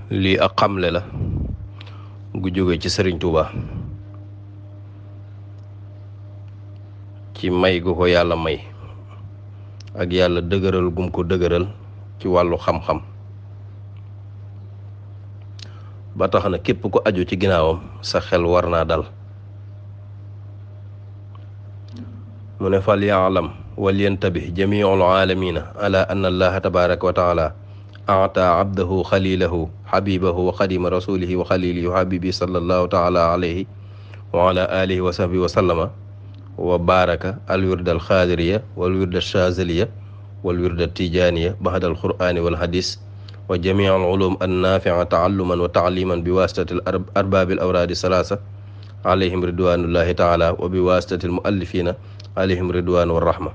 lii ak xamle la gu jóge ci sëriñ Tuuba ci may gu ko yàlla may ak yàlla dëgëral gum ko dëgëral ci wàllu xam-xam ba tax na képp ku aju ci ginnaawam sa xel war naa dal. mu ne fal yaalam wal yantabih jamiul aalamina ala anna allaha tabaraka wa taala ata abdahu xalilahu xabibahu wa xadima rasulihi wa xalilihi wa habibi sallallahu taala alayhi wa ala alihi wa sahbihi wa sallama wa baraka alwirda alxaadiriya walwirda alchazaliya walwirda altijaniya baxda alqurani walhadis wa jamii alulum annafia taalluman wa taaliman bi wasitati arbaabi alawraadi salaasa alayhim ridwanullahi taala wa bi wasitati almuallifina alayhim ridwan wa rahma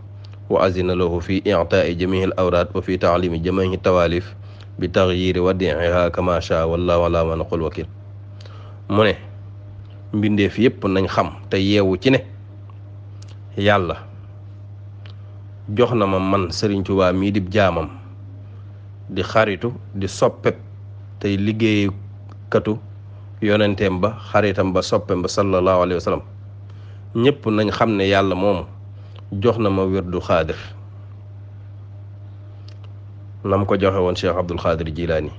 wa azina lahu fi i'taai jamii alawraad wa fi taalimi jamii tawaalif bi taxyiri wadiiha kama shaa wallahu ala ma naqul wakil. mu ne mbindeef yépp nañ xam te yeewu ci ne yàlla jox na ma man Sëriñ Tuubaa mii dib jaamam di xaritu di soppeb tey liggéeykatu yonenteem ba xaritam ba soppem ba sallallahu alayhi wa sallam ñépp nañ xam ne yàlla moomu jox na ma wirdu xaadir nam ko joxe woon Cheikh Abdul Xaadir Jilaani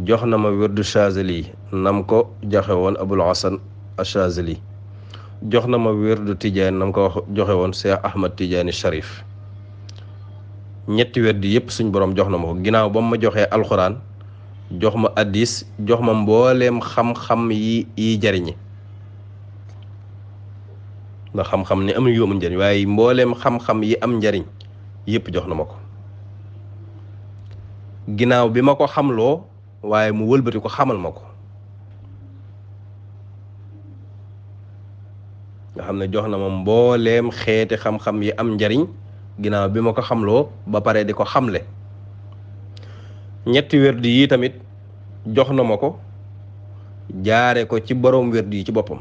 jox na ma wirdu Chazali nam ko joxe woon Abul Hasan Chazali jox na ma wirdu Tijaani nam ko joxe woon Cheikh Ahmad Tijaani Sharif. ñetti wirdu yépp suñ borom jox na ma ko ginnaaw ba ma joxee alxuraan jox ma addis jox ma mbooleem xam-xam yi jariñe ndax xam-xam ni am yu amul njariñ waaye mbooleem xam-xam yi am njariñ yépp jox na ma ko ginnaaw bi ma ko xamloo waaye mu wëlbati ko xamal ma ko nga xam ne jox na ma mbooleem xeeti xam-xam yi am njariñ ginnaaw bi ma ko xamloo ba pare di ko xamle. ñetti werd yi tamit jox na ma ko jaare ko ci borom werd yi ci boppam.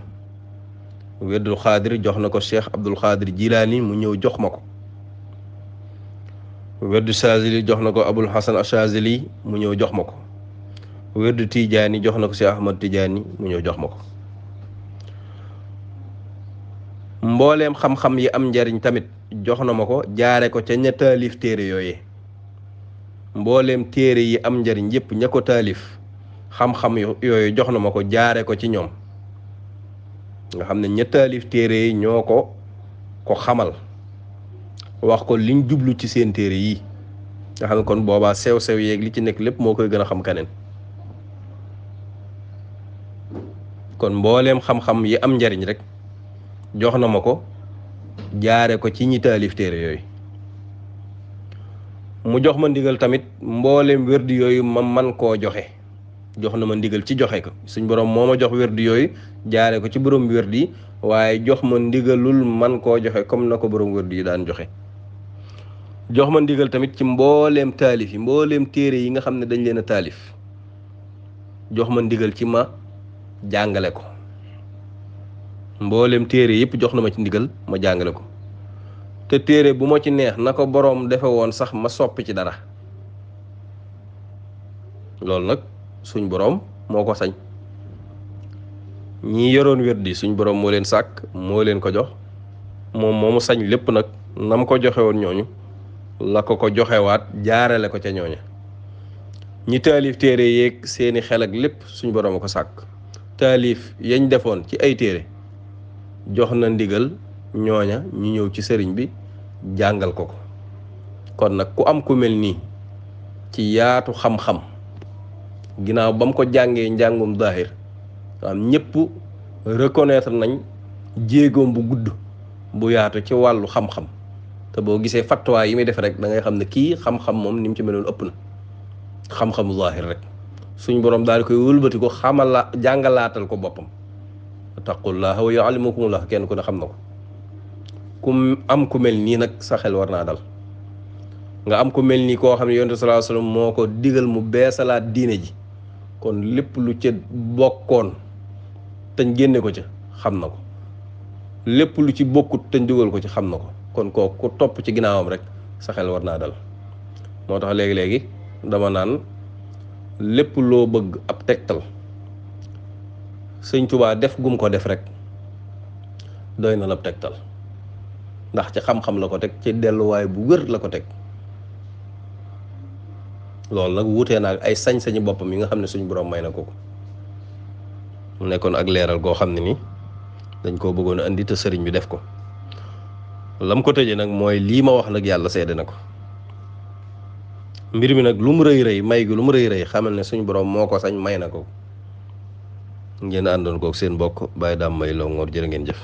werdul xaadir jox na ko Cheikh Abdul Xaadir Jilaani mu ñëw jox ma ko. werdu Chazili jox na ko Abul Hasan Chazili mu ñëw jox ma ko. werdu Tijaani jox na ko Cheikh Ahmad Tijaani mu ñëw jox ma ko. mbooleem xam-xam yi am njariñ tamit jox na ma ko jaare ko ca ña taalif téere yooyee mbooleem téere yi am njariñ yépp ña ko taalif xam-xam yooyu jox na ma ko jaare ko ci ñoom nga xam ne ña taalif téere yi ñoo ko xamal wax ko liñ jublu ci seen téere yi nga xam ne kon boobaa sew-sew yeeg li ci nekk lépp moo koy gën a xam keneen kon mbooleem xam-xam yi am njariñ rek jox na ma ko jaare ko ci ñi taalif téere yooyu mu jox ma ndigal tamit mbooleem wérdi yooyu ma man koo joxe jox na ma ndigal ci joxe ko suñ borom moo ma jox wérdi yooyu jaare ko ci borom wérdi waaye jox ma ndigalul man koo joxe comme na ko borom wérdi yi daan joxe jox ma ndigal tamit ci mbooleem taalif yi mbooleem téere yi nga xam ne dañ leen a taalif jox ma ndigal ci ma jàngale ko mboolem téere yëpp jox na ma ci ndigal ma jàngale ko te téere bu ma ci neex na ko boroom defe woon sax ma soppi ci dara loolu nag suñ boroom moo ko sañ ñi yoroon wérdi suñ boroom moo leen sàkk moo leen ko jox moom moomu sañ lépp nag nam ko joxe woon ñooñu la ko joxewaat jaarale ko ca ñooña ñi taalif téere yeeg seeni xel ak lépp suñ boroom a ko sàkk taalif yañ defoon ci ay téere jox na ndigal ñooña ñu ñëw ci sëriñ bi jàngal ko kon nag ku am ku mel nii ci yaatu xam-xam ginnaaw ba mu ko jàngee njàngum daahir am ñëpp reconnaître nañ jéegoom bu gudd bu yaatu ci wàllu xam-xam te boo gisee fattuwaay yi muy def rek da ngay xam ne kii xam-xam moom ni mu ci meloon ëpp na xam-xamu daahir rek suñ borom daal di koy wëlbati ko jàngalaatal ko boppam taqullaha wa yuallimukumullah kenn ku ne xam na ko ku am ku mel nii nag sa xel war naa dal nga am ku mel nii koo xam ne yonent sallallahu alayhi wasallam moo ko digal mu beesalaat diine ji kon lépp lu ca bokkoon tañ génne ko ca xam na ko lépp lu ci bokkut tañ dugal ko ci xam na ko kon kooku ku topp ci ginnaawam rek sa xel war naa dal moo tax léegi-léegi dama naan lépp loo bëgg ab tegtal sëñ Tuubaa def gum ko def rek doy na la ab tegtal ndax ci xam-xam la ko teg ci delluwaay bu wér la ko teg loolu nag wuutee na ak ay sañ-sañi boppam yi nga xam ne suñ borom may na ko mu nekkoon ak leeral goo xam ne ni dañ koo bëggoon a indi te sëriñ bi def ko lam ko tëjee nag mooy lii ma wax nag yàlla seede na ko mbir mi nag lu mu rëy rëy may gi lu mu rëy rëy xamal ne suñ borom moo ko sañ may na ko ngeen àndoon kook seen mbokk Baye Dame Mbaye Longhor jërë ngeen jëf